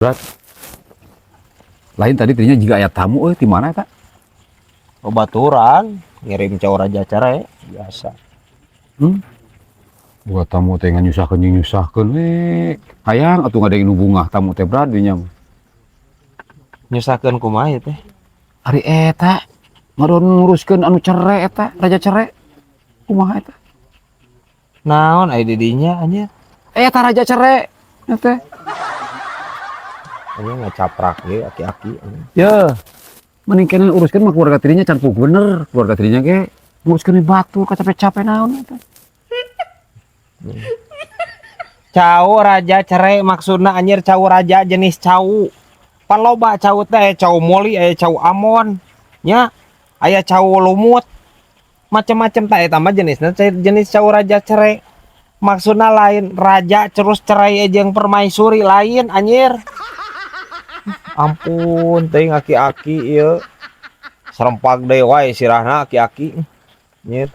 Berat. Lain tadi tadinya jiga aya tamu euy, di mana eta? Babaturan ngirim cau raja cere biasa. Buat tamu teh nyusahkeun jeung nyusahkeun we. Hayang atuh ngadengin nu bungah tamu teh, Brad, dinya mah. Nyusahkeun kumaha ieu teh? Ari eta ngadon nguruskeun anu cere eta, raja cere. Kumaha eta? Naon aya di dinya, anjir? Eta raja cere eta. Anjir, ngacaprak ge aki-aki, anjir. Ya, mending kene uruskeun mah keluarga tirinya can puguh bener, keluarga tirinya ge nguruskeun batur kacape-cape naon eta. Cau raja cere maksudna, anjir, cau raja jenis cau. Pan loba cau teh, aya cau moli, aya cau amon nya, aya cau lumut. Macem-macem. Tah, eta mah jenisna jenis cau raja cere. Maksudna lain raja terus cerai jeung permaisuri, lain, anjir. Ampun teuing aki-aki ieu. Serempak deui wae sirahna aki-aki. Anjir.